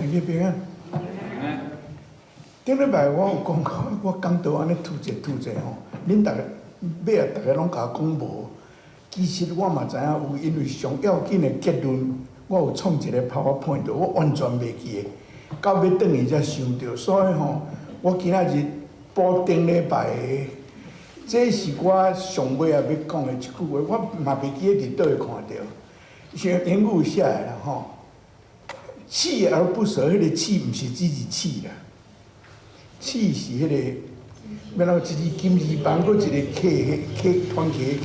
大家平安。頂禮拜我有講，我講道按呢吐者吐者吼，恁逐家尾仔逐家攏共我講無。其實我嘛知影有，因為上要緊的結論，我有創一個 PowerPoint，我完全袂記得，到欲轉去才想著，所以吼，我今仔日補頂禮拜的，這是我上尾仔欲講的一句話，我嘛袂記得佇佗位看著，像英語寫的啦吼。鍥而不捨，彼個鍥毋是指字齒啦，鍥是彼個，欲按怎一字金字旁，閣一個客客團結的客。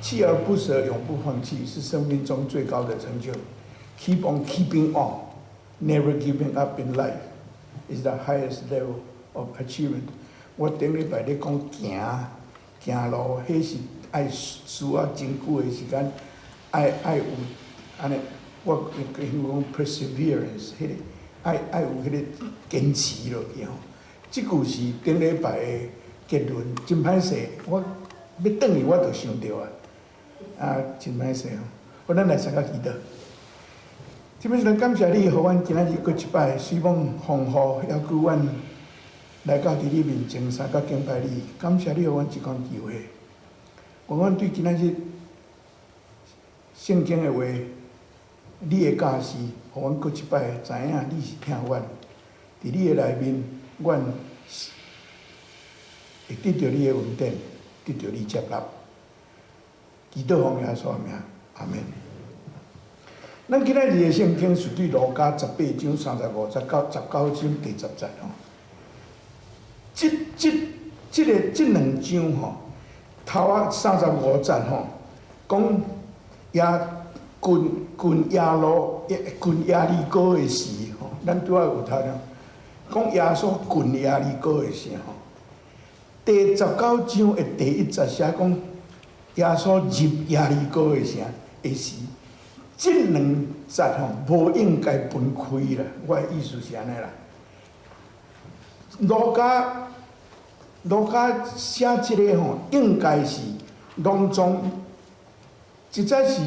鍥而不捨，永不放棄，是生命中最高的成就。Keep on keeping on, never giving up in life, is the highest level of achievement。我頂禮拜咧講行行路，彼是愛需要真久的時間，愛愛有按呢。我用講 perseverance，彼個愛愛有彼個堅持落去吼。這句是頂禮拜的結論，真歹勢，我欲轉去我就想著啊，啊，真歹勢吼。好，咱來三個祈禱。天父神，感謝你，予阮今仔日閣一擺水猛風雨，猶閣阮來到佇你面前，相佮敬拜你。感謝你，予阮這款機會。願阮對今仔日聖經的話，你的教示，予阮閣一擺知影你是疼阮，佇你的內面，阮會得著你的恩典，得著你接納。祈禱奉耶穌的名，阿門。咱今仔日的聖經是對路加18章35節到19章第10節吼。這、這、這个這兩章吼，頭仔三十五節吼，講耶近近耶路近耶利哥的時吼，咱拄仔有讀了，講耶穌近耶利哥的時吼，第19章的第1節寫講耶穌入耶利哥的時的時，這兩節吼無應該分開啦。我的意思是按呢啦。路加路加寫這个吼，應該是攏總一節是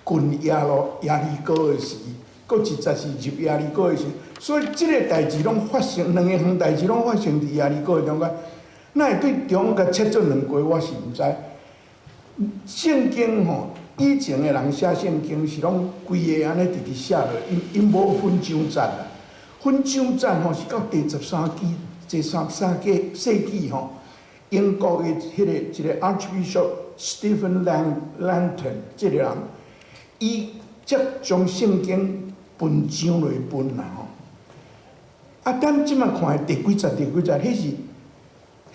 近耶路耶利哥的時，閣一節是入耶利哥的時，所以這个代誌攏發生，兩个項代誌攏發生佇耶利哥的中間。哪會對中共切做兩過，我是毋知。聖經吼，以前的人寫聖經是攏規个按呢直直寫落，𪜶𪜶無分章節啦。分章節吼是到第十三紀、第三三個世紀吼，英國的彼个一個 Archbishop Stephen Langton 這个人，伊才將聖經分章來分啦吼。啊，咱這擺看的第幾節、第幾節，彼是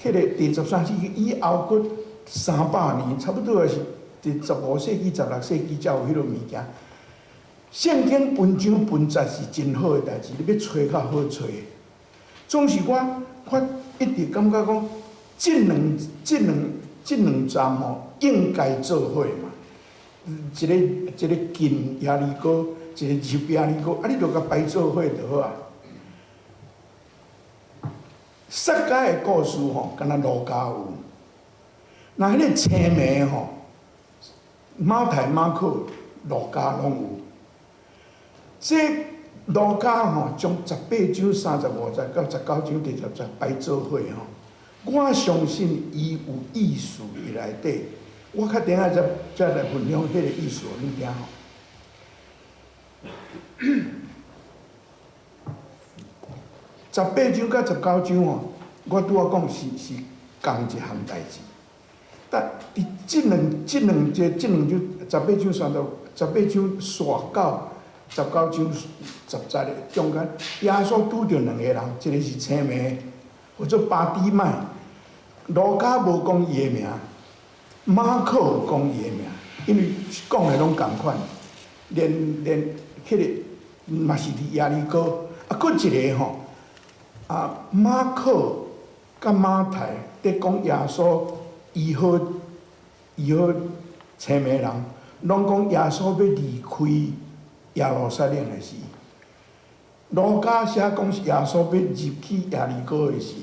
彼个第十三世紀以後，閣300年，差不多也是佇15世紀、16世紀才有彼个物件。聖經分章分節是真好的代誌，你欲揣較好揣。總是我我一直感覺講，這兩、這兩、這兩站吼應該做伙嘛。一個一個近耶利哥，一個入耶利哥，啊，你著共排做伙就好啊。撒該的故事吼，敢若路加有。若彼個青盲吼，馬太、馬可、路加攏有。這路加吼，將18章35節到19章第10節排做伙吼，我相信伊有意思佇內底。我較等下才才來分享彼个意思，予恁聽吼。十八章佮十九章吼，我拄仔講是是仝一項代誌。但佇這兩、這兩節、這兩章，十八章三十、十八章煞到19章10節的中間，耶穌拄著兩个人，一个是青盲，叫做巴底買。路加無講伊的名，馬可有講伊的名，因為講的攏仝款，連連彼个嘛是佇耶利哥，啊，閣一个吼，啊，馬可佮馬太佇講耶穌醫好醫好青盲人，攏講耶穌欲離開耶路撒冷的時，路加寫講是耶穌欲入去耶利哥的時，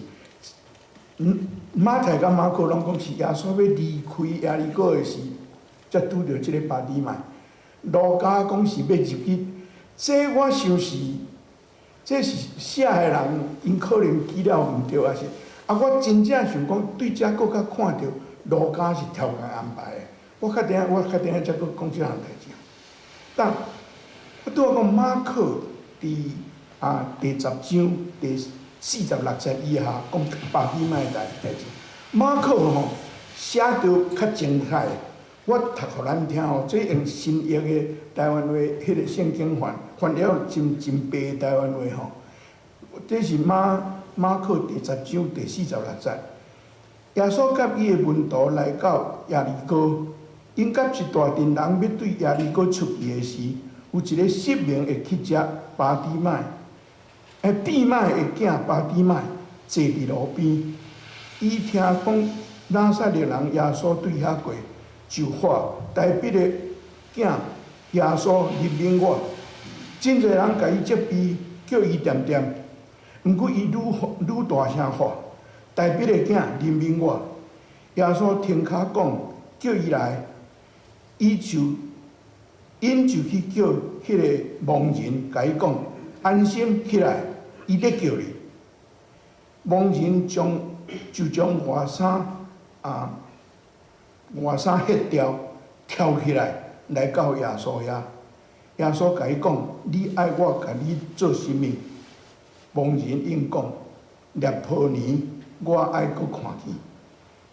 馬太佮馬可攏講是耶穌欲離開耶利哥的時，才拄著這个巴底買。路加講是欲入去，這我想是這是寫的人，𪜶可能記了毋對，抑是啊？我真正想講，對遮閣較看著路加是超仝安排的。我較等下才閣講這項代誌。但我拄仔講馬可佇第10章第46節以下講巴底買的代誌。馬可吼寫著較精彩，我讀予咱聽吼，這用新譯的台灣話，彼個聖經翻翻了真真白的台灣話吼。這是馬可第10章第46節。耶穌佮伊的門徒來到耶利哥，𪜶佮一大陣人欲對耶利哥出去的時，有一个失明的乞食巴底買，蒂買的囝巴底買坐佇路邊。伊聽講拿撒勒人耶穌對遐過，就喊：大衛的囝耶穌，憐憫我！真濟人共伊責備，叫伊恬恬。毋過伊愈愈大聲喊：大衛的囝，憐憫我！耶穌停跤講，叫伊來，𪜶就去叫彼个盲人，共伊講：安心起來，伊咧叫你。盲人就將外衫歇掉，跳起來來到耶穌遐。耶穌共伊講：你愛我共你做啥物？盲人應講：拉波尼，我愛閣看見。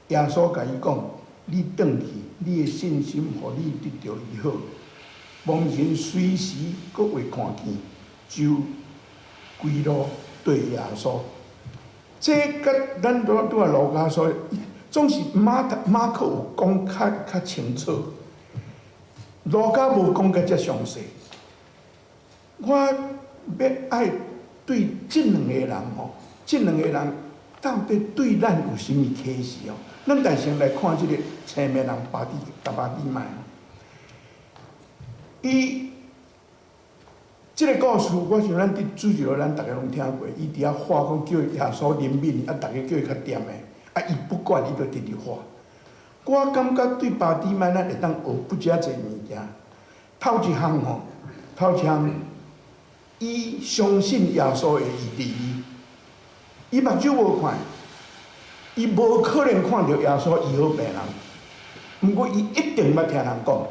耶穌共伊講：你轉去，你的信心予你得著醫好。盲人隨時閣會看見，就歸路綴耶穌。這佮咱拄拄仔路加說，總是馬可有講較清楚，路加無講甲遮詳細。我欲愛對這兩个人吼，這兩个人到底對咱有啥物啟示哦？咱但先來看這个青盲人巴底買。伊這个故事，我想咱佇主日學咱逐个攏聽過。伊佇遐喊講叫耶穌憐憫，啊，逐个叫伊較恬的，啊，伊不管，伊就直直喊。我感覺對巴底買，咱會當學不遮濟物件。頭一項吼，頭一項，伊相信耶穌會醫治伊，伊目睭無看，伊無可能看著耶穌醫好病人。毋過伊一定捌聽人講。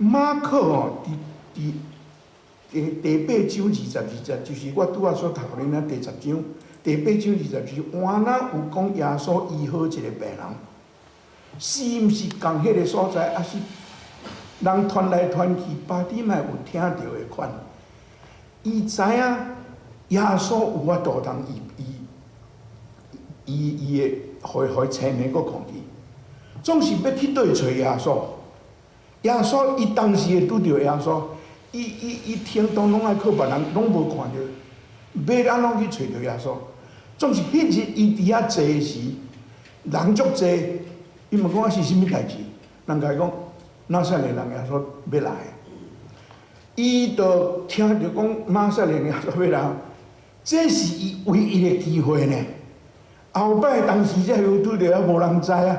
馬可吼，佇佇第8章22節，就是我拄仔所讀予恁仔第十章，第八章二十節，原來有講耶穌醫好一个病人，是毋是仝彼个所在，抑是人傳來傳去，巴底買有聽著的款？伊知影耶穌有法度通醫醫醫伊的，予予青盲閣看見，總是欲去佗揣耶穌。耶穌伊當時會拄著耶穌，伊聽當攏愛靠別人，攏無看著，欲按怎去揣著耶穌？總是彼日伊佇遐坐時，人足濟，伊問講是啥物代誌？人共伊講，拿撒勒人耶穌欲來。伊就聽著講拿撒勒人耶穌欲來，這是伊唯一的機會呢。後擺當時才有拄著，猶無人知啊。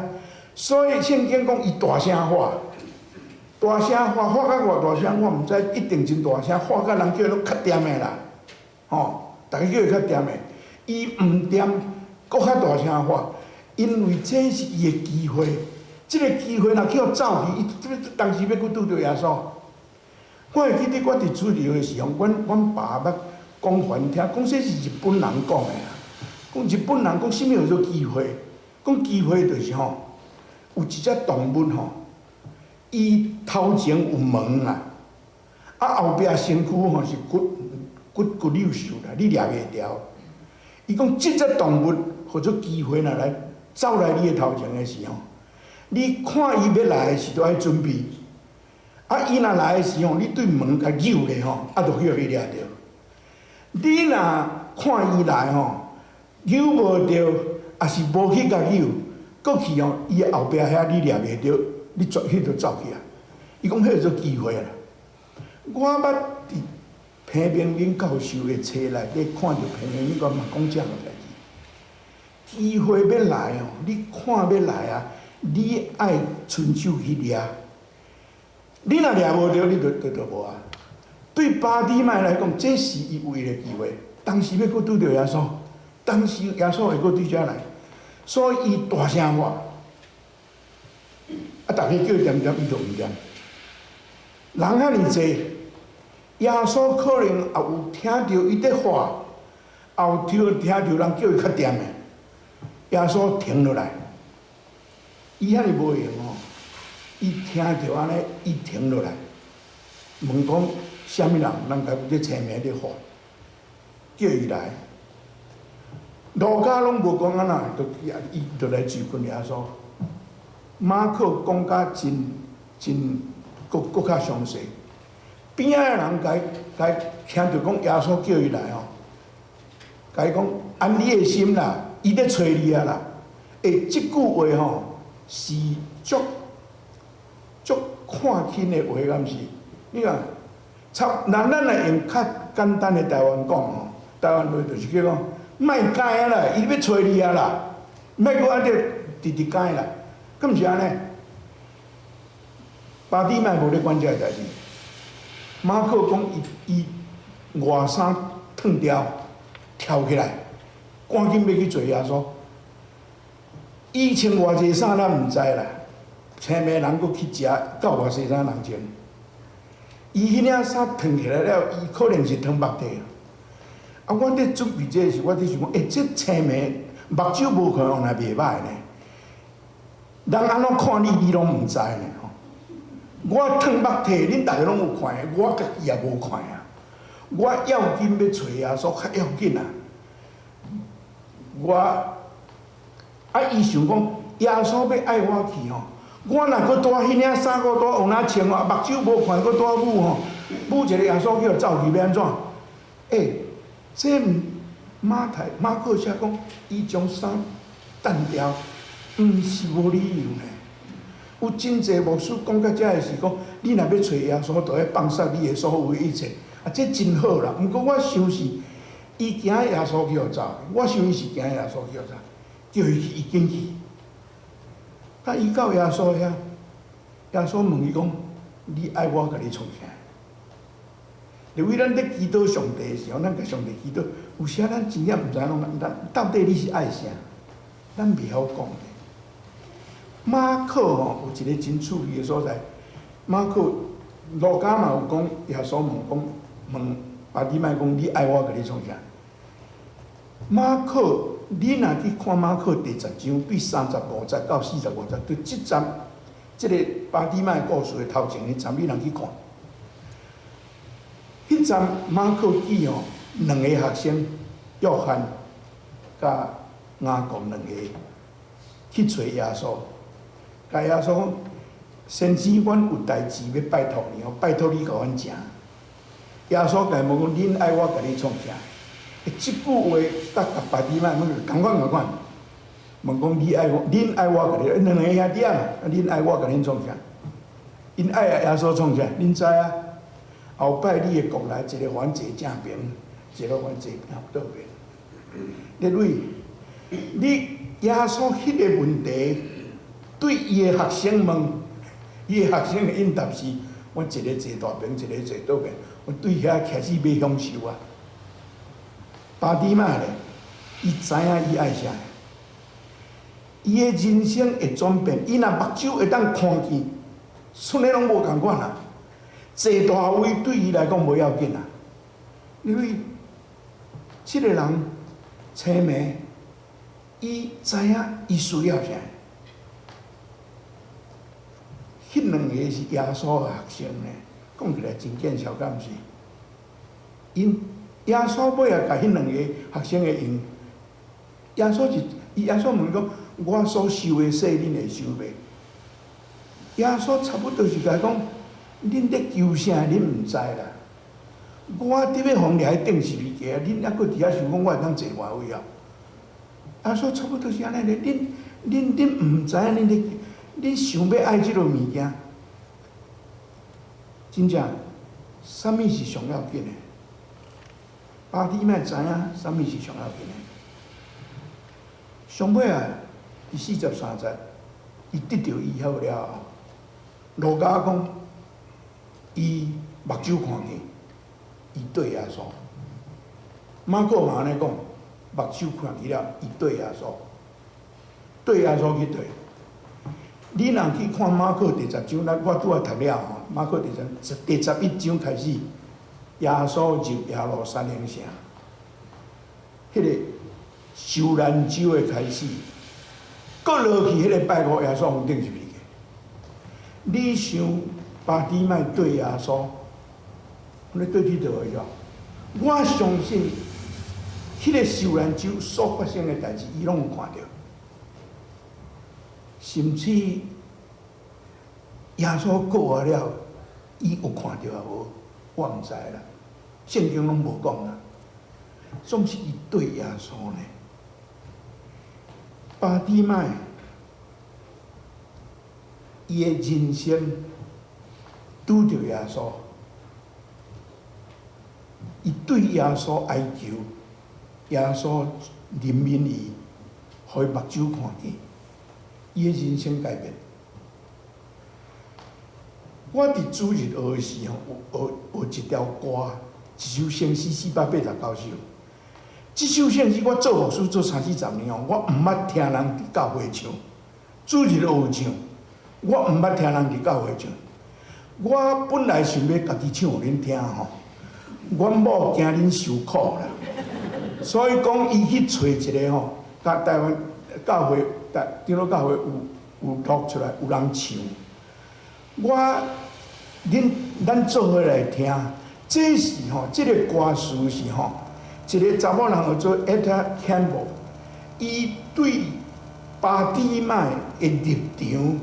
所以聖經講伊大聲喊。大聲喊，喊甲偌大聲，我毋知，一定真大聲，喊甲人叫伊攏較恬的啦，吼，逐个叫伊較恬的，伊毋恬，閣較大聲喊，因為這是伊的機會，這个機會若去予走去，伊這當時欲閣拄著耶穌。我會記得我佇主日的時候，阮爸捌講予阮聽，講這是日本人講的啦，講日本人講啥物叫做機會？講機會就是吼，有一隻動物吼。伊頭前有門啦，啊後壁身軀吼是骨骨溜瘦啦，你掠袂牢。伊講這隻動物或者機會若來走來你的頭前的時候，你看伊欲來的時就愛準備。啊，伊若來的時候，你對門共扭咧吼，啊，就去予伊掠著。你若看伊來吼，扭無著，抑是無去共扭，閣去吼，伊後壁遐你掠袂著。你轉彼就走去啊！伊講彼個做機會啦。我捌佇彭明敏教授的冊內底看著彭明敏，我嘛講這項代誌。機會欲來哦，你看欲來啊，你愛伸手去掠。你若掠無著，你就無啊。對巴底買來講，這是伊唯一的機會。當時欲閣拄著耶穌，當時耶穌會閣對遮來，所以伊大聲喊。啊！逐家叫伊恬恬，伊就毋恬。人遐爾濟，耶穌可能也有聽著伊佇喊，也有聽著人叫伊較恬的。耶穌停落來，伊遐爾無閒吼，伊聽著按呢，伊停落來，問講啥物人，人共這青盲佇喊，叫伊來。路加攏無講按怎，就伊就來追問耶穌。馬可講甲真真，閣較詳細。邊仔的人共聽著講耶穌叫伊來吼，共伊講安你的心啦，伊咧揣你啊啦。欸，這句話吼是足足看輕的話，敢是？你看，插咱若用較簡單的台灣講吼，台灣話就是叫講，莫改啊啦，伊欲揣你啊啦，莫閣按呢直直改啦。敢毋是按呢？巴底買無咧管這个代誌。馬可講伊伊外衫脫掉，跳起來，趕緊欲去揣耶穌。伊穿偌濟衫咱毋知啦，青盲人閣去食到偌濟衫人穿。伊彼領衫脫起來了，伊可能是脫目底。啊，我佇準備這個時，我佇想講，欸，這青盲目睭無看，原來袂䆀呢。人按怎看你，你攏毋知呢吼。我脫目體，恁逐家攏有看的，我家己也無看啊。我要緊欲揣耶穌較要緊啊。我啊，伊想講耶穌欲愛我去吼，我若閣帶彼領衫閣帶往哪穿吼，目睭無看閣帶舞吼，舞一个耶穌叫走去欲按怎？欸，這馬太馬可寫講，伊將衫澹掉，毋是無理由呢。有真濟牧師講到遮的是講，你若欲揣耶穌，就愛放捨你的所有一切。啊，這真好啦。毋過我想是，伊驚耶穌去予走，我想伊是驚耶穌去予走，叫伊去，伊緊去。啊，伊到耶穌遐，耶穌問伊講：你愛我共你創啥？因為咱咧祈禱上帝的時候，咱共上帝祈禱，有時咱真正毋知影講，咱到底你是愛啥？咱袂曉講。馬可吼有一个真趣味的所在，馬可、路加嘛有講，耶穌問講問巴底買講，你愛我共你創啥？馬可，你若去看馬可第10章，對35節到45節，對這節，這個巴底買故事的頭前彼節，你若去看，彼節馬可記吼，兩個學生約翰佮雅各兩個去揣耶穌。共耶穌講，先生，阮有代誌欲拜託你哦，拜託你共阮食。耶穌共伊問講，恁愛我共你創啥？欸，這句話佮共巴底買仝款仝款。問講你愛我，恁愛我共你，兩个兄弟仔嘛，恁愛我共恁創啥？𪜶愛耶穌創啥？恁知影？後擺你的國來，一個予阮坐正爿，一個予阮坐倒爿。列位，你耶穌彼个問題，對伊的學生問，伊的學生的應答是：阮一个坐大爿，一个坐倒爿。阮對遐開始欲享受啊。巴底買咧，伊知影伊愛啥，伊的人生會轉變。伊若目睭會當看見，賰咧攏無仝款啊。坐大位對伊來講無要緊啊，因為這個人青盲，伊知影伊需要啥。彼兩个是耶穌的學生呢，講起來真見笑，敢毋是？𪜶耶穌尾仔共彼兩個學生的應，耶穌是伊耶穌問講：我所受的洗，恁會受袂？耶穌差不多是共伊講：恁咧求啥？恁毋知啦。我佇欲予人掠佇釘十字架，恁猶閣佇遐想講我會當坐偌位啊？耶穌差不多是按呢咧，恁恁恁毋知影恁咧。恁想欲愛這个物件，真正，啥物是上要緊的？巴底買知影啥物是上要緊的？上尾啊，第43節，伊得著醫好了後，路加講，伊目睭看見，伊對耶穌。馬可嘛按呢講，目睭看去了，伊對耶穌，對耶穌去對。你若去看馬可第十章，咱我拄仔讀了吼，馬可第11章開始，耶穌入耶路撒冷城，彼個受難週的開始，閣落去彼個拜五，耶穌懸釘十字架。你想巴底買對耶穌，你對佚佗的？我相信，彼個受難週所發生的代誌，伊攏有看著。甚至耶穌過活了，伊有看著抑無？我毋知啦，聖經攏無講啦。總是伊對耶穌呢，巴底買，伊的人生拄著耶穌，伊對耶穌哀求，耶穌憐憫伊，予伊目睭看見，伊的人生改變。我佇主日學的時候，學學一條歌，一首聖詩489首。這首聖詩我做牧師做三四十年哦，我毋捌聽人佇教會唱。主日學有唱，我毋捌聽人佇教會唱。我本來想欲家己唱予恁聽吼，阮某驚恁受苦啦，所以講伊去揣一个吼，共台灣教會、台長老教會有錄出來，有人唱。我恁咱做伙來聽，這是吼，這个歌詞是吼，一个查某人叫做 Etta Campbell，伊對巴底買的立場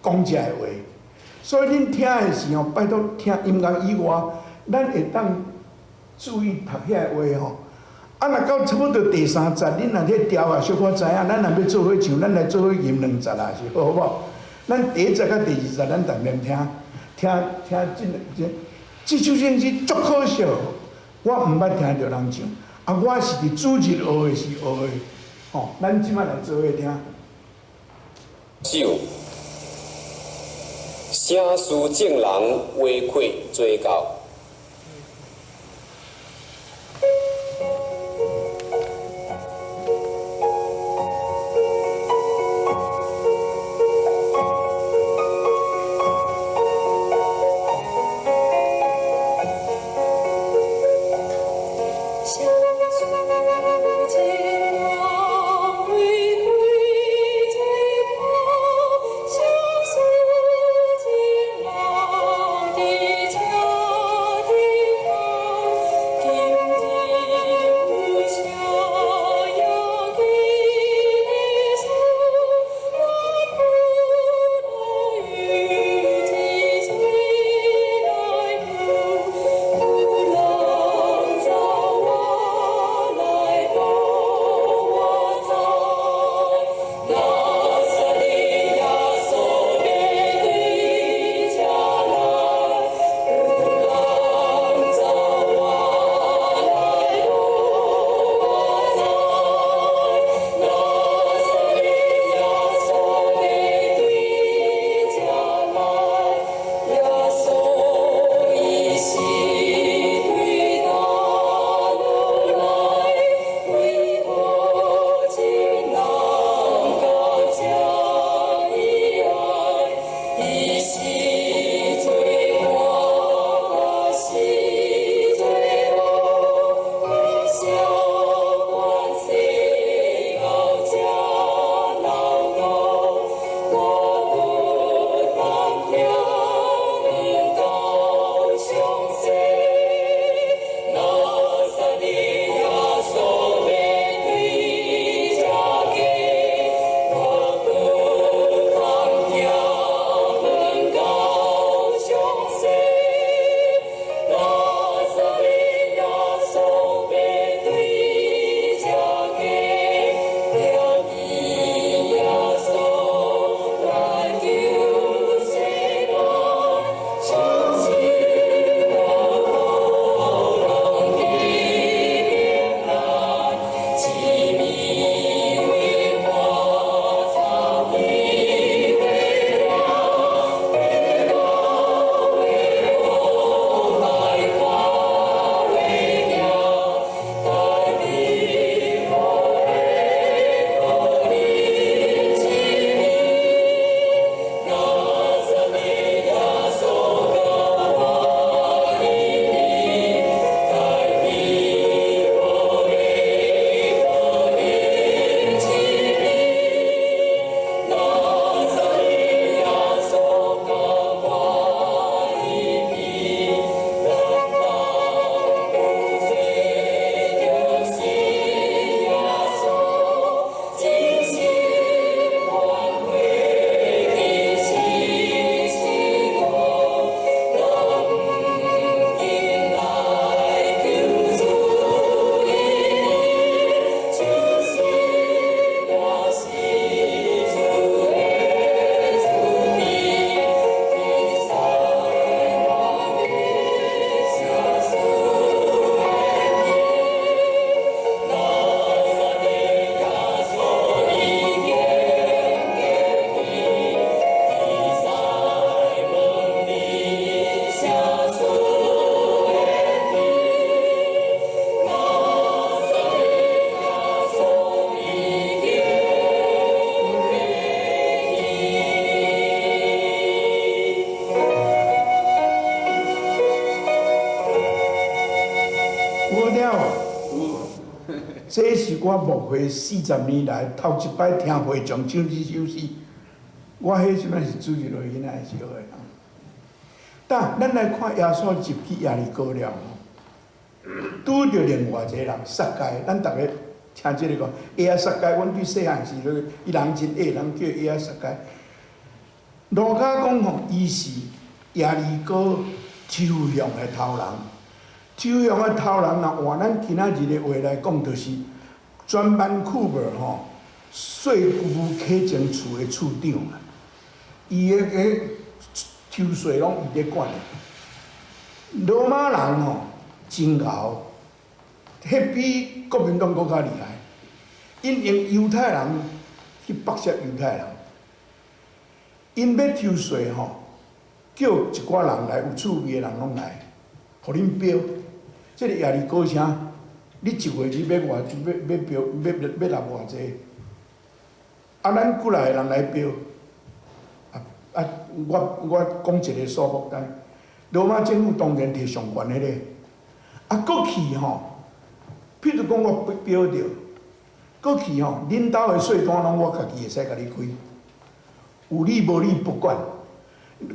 講這个話，所以恁聽的時候，拜託聽音樂以外，咱會當注意讀遐個話吼。啊，若到差不多第三節，恁若彼調啊小可知影，咱若欲做伙唱，咱來做伙吟兩節啊，是好無？咱第一節佮第二節，咱逐遍聽，聽聽這這這首聖詩足可惜，我毋捌聽著人唱，啊，我是佇主日學的時學的，吼，咱這擺來做伙聽。首，城市眾人回饋追究。相思情人。有好聽無？這是我牧會40年來頭一擺聽會眾唱這首詩。我彼時陣是主日學囡仔的時候。但咱來看耶穌入去耶利哥了，拄著另外一個人撒該，咱逐家聽這个講，葉仔撒該，阮對細漢時，伊人真矮，人叫葉仔撒該。路加講吼，伊是耶利哥抽象的頭人，抽象的頭人若換咱今仔日的話來講，就是全萬庫無吼稅務課徵處的處長啊，伊的個抽稅攏伊咧管的。羅馬人吼真𠢕，彼比國民黨閣較厲害。𪜶用猶太人去剝削猶太人，𪜶欲抽稅吼，叫一寡人來，有趣味的人攏來，予恁標。這个耶利哥城，你一月你欲偌，欲欲標，欲欲納偌濟？啊，咱過來的人來標。啊啊，我我講一個數目單，羅馬政府當然提上懸彼个，啊，閣去吼，譬如講我標著，閣去吼，恁兜的稅單攏我家己會使共你開，有理無理不管，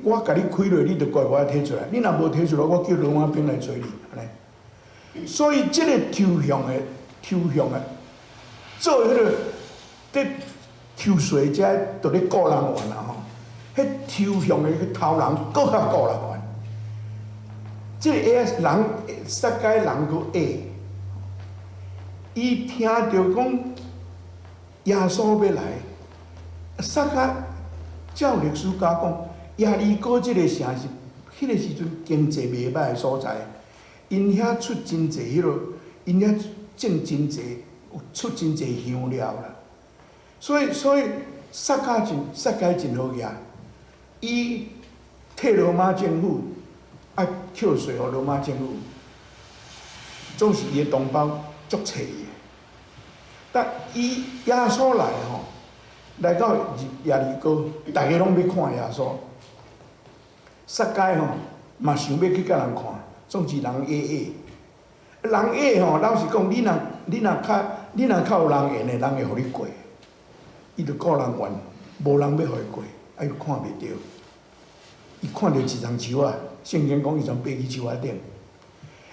我共你開落，你就乖乖提出來，你若無提出來，我叫羅馬兵來揣你，按呢。所以這个抽象的、抽象的，做彼个佇抽稅遮，就咧雇人員啊吼，彼抽象的去頭人，閣較雇人員。這个人撒該人閣矮，伊聽著講耶穌欲來，撒該照歷史家講，耶利哥這个城是彼个時陣經濟袂䆀的所在，𪜶遐出真濟彼落，𪜶遐種真濟，出真濟香料啦。所以，所以撒該真撒該真好額，伊替羅馬政府愛扣稅予羅馬政府，總是伊的同胞足揣伊的。但伊耶穌來吼，來到耶利哥，逐家攏欲看耶穌。撒該吼嘛想欲去共人看，總是人矮矮，人矮吼，老實講，你若較有人緣的，人會予你過。伊就顧人緣，無人欲予伊過，啊，伊看袂著。伊看著一叢樹仔，聖經講伊就爬去樹仔頂。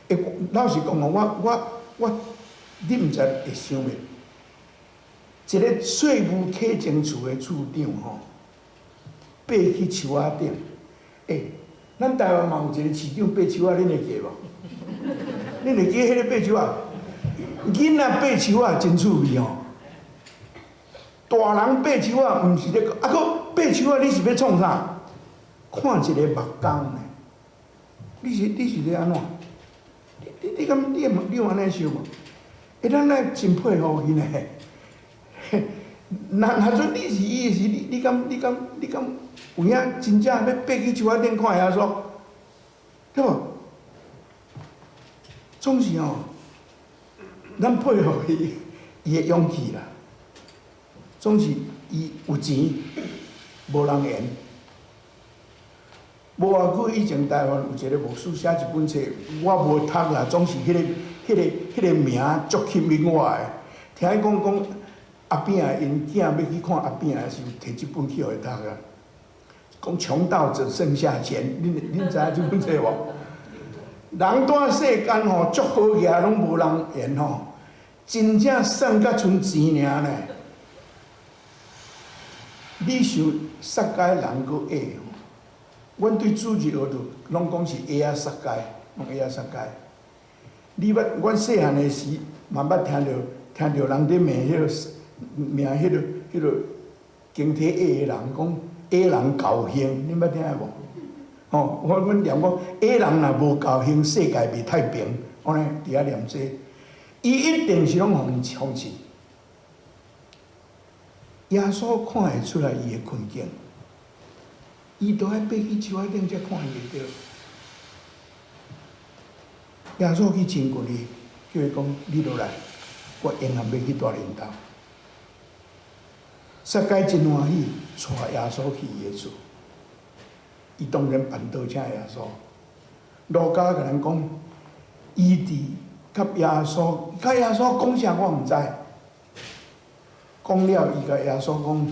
欸，老實講哦，我我我，你毋知會想袂？一个稅務課徵處的處長吼，爬去樹仔頂。欸，咱台灣嘛有一個市長爬樹仔，恁會記無？恁會記彼个爬樹仔？囡仔爬樹仔真趣味吼。大人爬樹仔毋是咧，啊，閣爬樹仔你是欲創啥？看一個木工呢？你是咧按怎？你你你敢你你有按呢想無？欸，咱來真佩服伊呢。若若陣你是伊的時，你你敢你敢你敢有影真正欲爬去樹仔頂看耶穌？對無？總是吼，咱佩服伊伊的勇氣啦。總是伊有錢，無人緣。無偌久以前，台灣有一個牧師寫一本冊，我無讀啦。總是彼个名足吸引我的。聽伊講講阿扁𪜶囝欲去看阿扁的時，提這本去予伊讀啊。講窮到只剩下錢，恁恁知影這本冊無？人蹛世間吼，足好額攏無人緣吼，真正散甲賰錢爾呢。你想撒該人閣矮吼？阮對主日學就攏講是矮仔撒該，攏矮仔撒該。你捌阮細漢的時，嘛捌聽著人佇罵彼个罵彼个形體矮的人，講矮人猴興，恁捌聽無？吼，我阮念講矮人若無猴興，世界袂太平。按呢佇遐念這個，伊一定是攏予人諷刺。耶穌看會出來伊的困境，伊都愛爬去樹仔頂才看伊會著。耶穌去親近伊，叫伊講：你落來，我永遠欲去蹛恁兜。撒該真歡喜，帶耶穌去伊的厝。伊當然辦桌請耶穌。路加共咱講，伊佇佮耶穌講啥我毋知。講了，伊共耶穌講：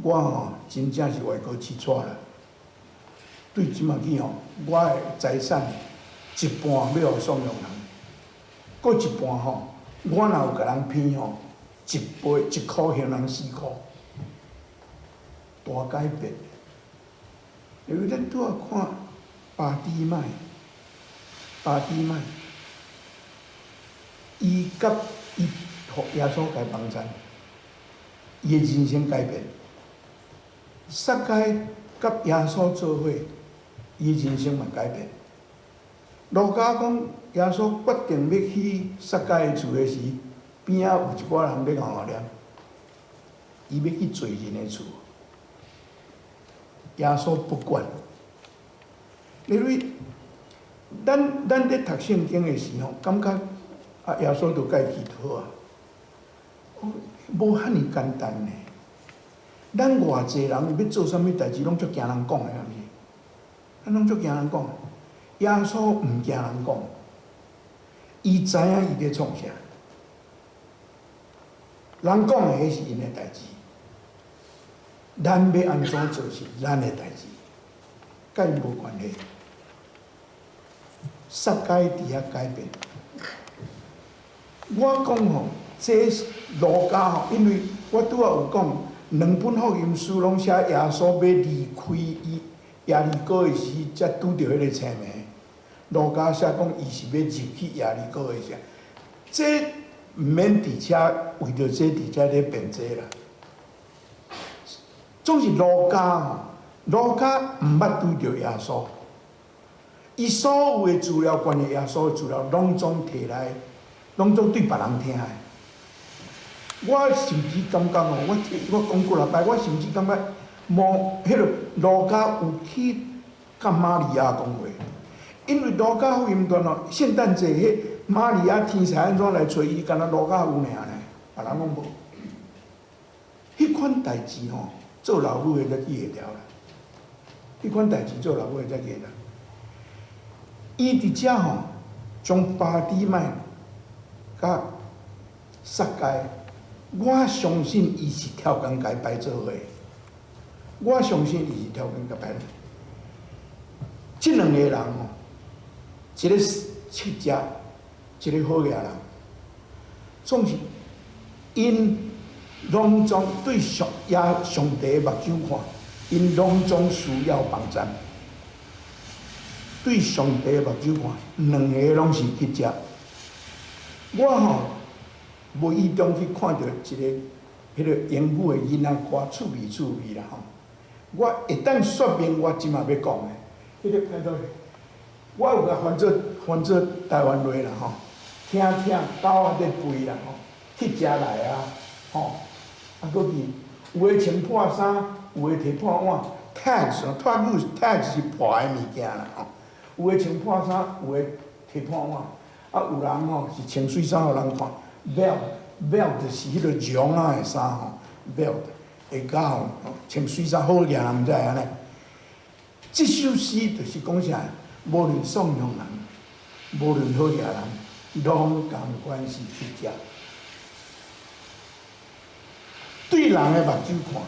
我吼真正是外國試錯啦。對這馬起吼，我的財產一半欲予喪養人，閣一半吼，我若有共人騙吼，一倍一箍還人四箍，大改變。因為咱拄仔看巴底買，巴底買，伊佮伊予耶穌共幫贊，伊的人生改變。撒該佮耶穌做伙，伊的人生嘛改變。路加講，耶穌決定欲去撒該的厝的時，邊仔有一寡人咧𠢕念，伊欲去罪人的厝。耶穌不管。因為咱咧讀聖經的時候，感覺啊，耶穌就共伊去就好啊，無遐爾簡單呢。咱偌濟人欲做啥物代誌，攏足驚人講的，敢毋是？咱攏足驚人講。耶穌毋驚人講，伊知影伊咧創啥。人講的彼是𪜶的代誌，咱欲按怎做是咱的代誌，佮𪜶無關係。撒該佇遐改變。我講吼，這路加吼，因為我拄仔有講，兩本福音書攏寫耶穌欲離開伊耶利哥的時，才拄著彼個青盲。路加寫講伊是欲入去耶利哥的時，這毋免佇遮為著這佇遮咧辯這啦。總是路加吼，路加毋捌拄著耶穌，伊所有的資料，關於耶穌的資料，攏總提來，攏總對別人聽的。我甚至感覺吼，我講幾若擺，我甚至感覺，無彼個路加有去佮瑪利亞講話，因為路加福音段吼，聖誕節彼瑪利亞天使按怎來揣伊，敢若路加有爾呢，別人攏無。彼款代誌吼，做老母的才記會牢啦。彼款代誌做老母的才記會牢。伊佇遮吼，將巴底買佮撒該，我相信伊是超工共伊擺做伙。我相信伊是超工共擺。這兩個人吼，一個乞食，一個好額人，總是𪜶攏總對上耶上帝的目睭看，𪜶攏總需要幫贊。對上帝的目睭看，兩個攏是乞食。我吼無意中去看著一个彼个英語的囡仔歌，趣味趣味啦吼。我會當說明我這馬欲講的，彼個拜託，我有共翻做台灣話啦吼，聽聽狗仔咧吠啦吼，乞食來啊吼，啊閣去有的穿破衫，有的提破碗，rags 哦，rags 是破的物件啦吼，有的穿破衫，有的提破碗，啊有人吼是穿媠衫予人看，belt belt 就是彼個絨仔的衫吼，belt 會較吼穿媠衫好額人毋知按呢。這首詩就是講啥？無論喪養人，無論好額人，攏仝款是乞食。對人的目睭看，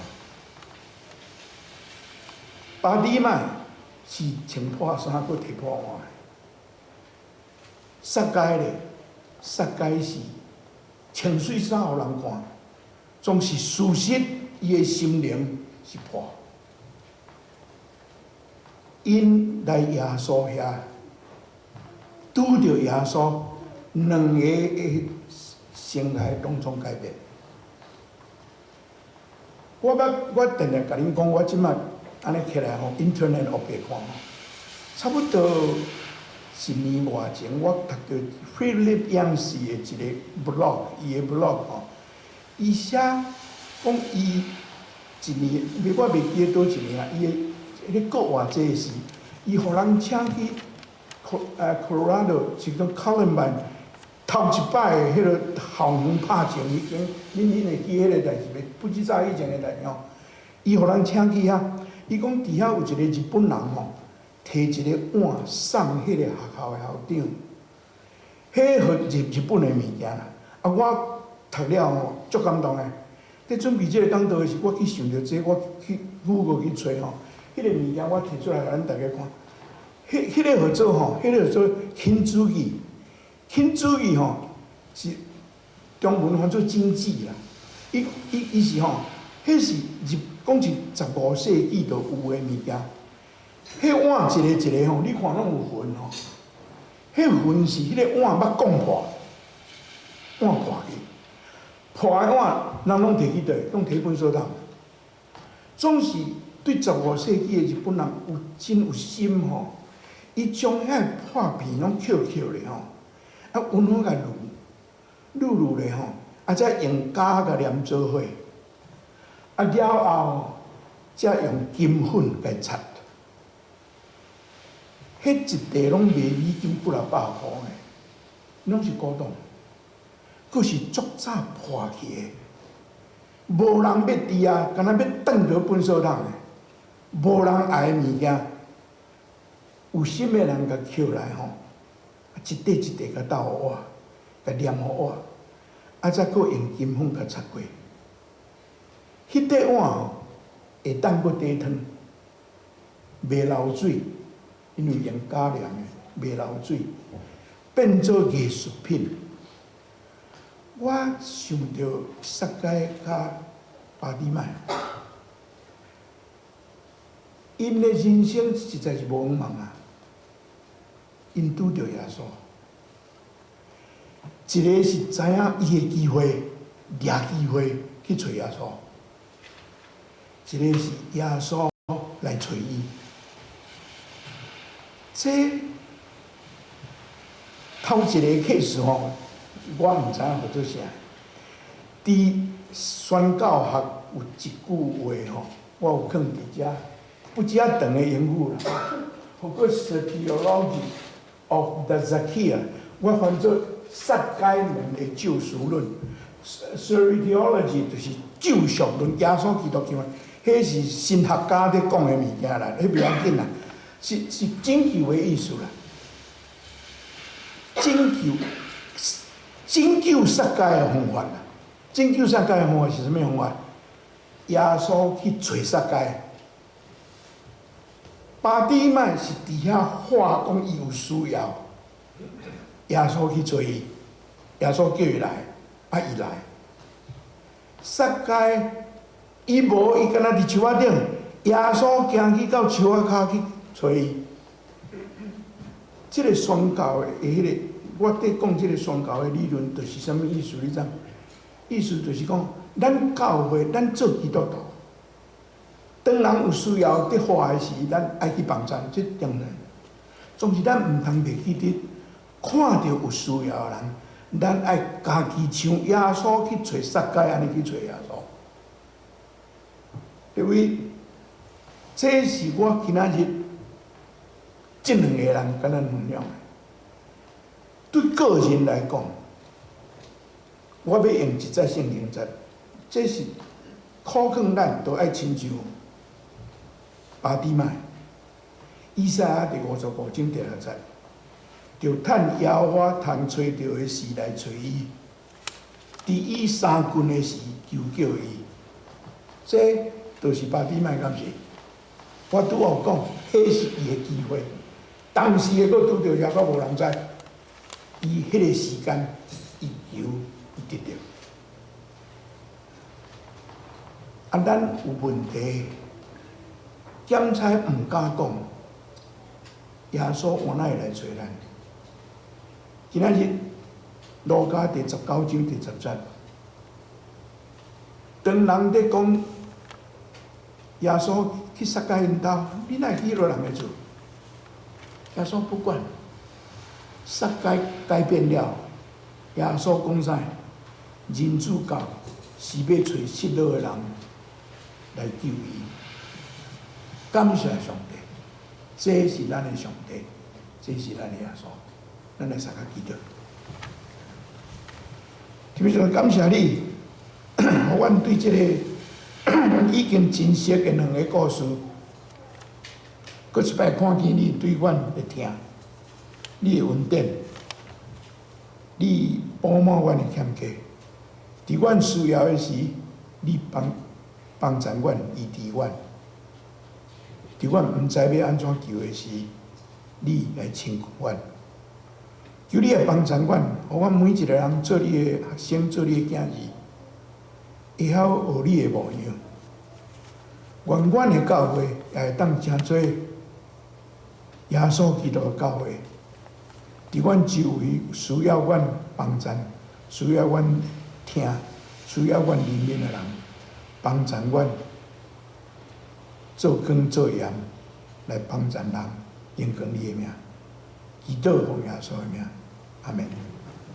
巴底買是穿破衫閣提破碗的，撒該咧，撒該是穿媠衫予人看，總是事實，伊的心靈是破。𪜶來耶穌遐，拄著耶穌，兩個的生涯攏總改變。我捌，我定定共恁講，我這馬按呢起來吼，Internet 烏白看吼，差不多一年外前，我讀著 Philip Yancey 的一個 blog，伊的 blog 吼，伊寫講伊一年，我袂記得佗一年啊，伊的咧國偌濟時，伊予人請去 Colorado 一個 Columbine 頭一擺的彼個校園拍槍彼間，恁會記彼個代誌袂？不知早以前的代誌吼。伊予人請去遐，伊講佇遐有一個日本人吼，提一個碗送彼個學校的校長。彼號日本的物件啦。啊，我讀了吼，足感動的。佇準備這个講道的時，我去想著這個，我去 Google 去揣吼，彼個物件我提出來予咱逐家看。彼個號做吼，彼個號做金主義，金主義吼是中文翻做精緻啦。伊是吼，彼是日講是15世紀就有的物件。彼碗一個一個吼，你看攏有痕吼。彼痕是彼个碗捌摃破，碗破去，破的碗人攏提去佗？攏提糞掃桶。總是對15世紀的日本人有真有心吼，伊將遐破片攏抾抾咧吼，啊，溫好共滷滷滷咧吼，啊，才用膠共黏做伙，啊了後才用金粉共擦。彼一塊攏賣美金幾若百箍呢，攏是古董，閣是足早破去的，無人欲挃啊，敢若欲轉佇糞掃桶的，無人愛的物件，有心的人共抾來吼，一塊一塊共鬥碗，共黏予碗，啊，才閣用金粉共擦過。彼塊碗吼，會當閣煮湯，袂流水。因為用膠黏的，袂流水，變做藝術品。我想著撒該佮巴底買，𪜶的人生實在是無向望啊！𪜶拄著耶穌，一个是知影伊的機會，掠機會去揣耶穌；一个是耶穌來揣伊。這頭一个 case 吼，我毋知影號做啥。佇宣教學有一句話吼，我有囥佇遮，不止遐長的英語啦。號做 Soteriology of the Zacchaeus，我翻做撒該門的救贖論。Soteriology 就是救贖論，耶穌基督像，彼是神學家咧講的物件啦，彼袂要緊啦，是拯救的意思啦。拯救撒該的方法啦，拯救撒該的方法是啥物方法？耶穌去揣撒該，巴底買是佇遐喊講伊有需要，耶穌去揣伊，耶穌叫伊來，啊伊來。撒該伊無，伊敢若佇樹仔頂，耶穌行去到樹仔跤去揣伊。這个宣教的彼个，我佇講這个宣教的理論，就是啥物意思？你知？意思就是講，咱教會，咱做基督徒，當人有需要佇喊的時，咱愛去幫贊，這當然。總是咱毋通袂記得，看著有需要的人，咱愛家己像耶穌去揣撒該按呢去揣耶穌。各位，這是我今仔日這兩個人共咱分享的。對個人來講，我欲用一節聖經節，這是苦勸咱都愛親像巴底買。以賽亞第55章第6節，著趁耶和華通揣著的時來揣伊，佇伊相近的時求叫伊。這就是巴底買，敢是？我拄仔有講，彼是伊的機會。當時會閣拄著耶穌無人知，伊彼个時間，伊求伊得著。啊，咱有問題，檢差毋敢講，耶穌換哪會來揣咱？今仔日路加第19章第10節，當人咧講耶穌去撒該𪜶兜，你哪會去彼落人的厝？耶穌不管，撒該改變了，耶穌講啥？人子到是欲揣失落的人來救伊。感謝上帝，這是咱的上帝，這是咱的耶穌，咱來相共祈禱。特別是感謝你，阮對這個阮已經真熟的兩个故事，閣一擺看見你對阮的疼，你的恩典，你補滿阮的欠缺。佇阮需要的時，你幫幫贊阮，醫治阮。佇阮毋知欲按怎求的時，你來親近阮。求你來幫贊阮，予阮每一个人做你的學生，做你的囝兒，會曉學你的模樣。願阮的教會也會當成做耶穌基督的教會，佇阮周圍需要阮幫贊、需要阮疼、需要阮憐憫的人，幫贊阮做光做鹽來幫贊人，榮光你的名，祈禱奉耶穌的名，阿門。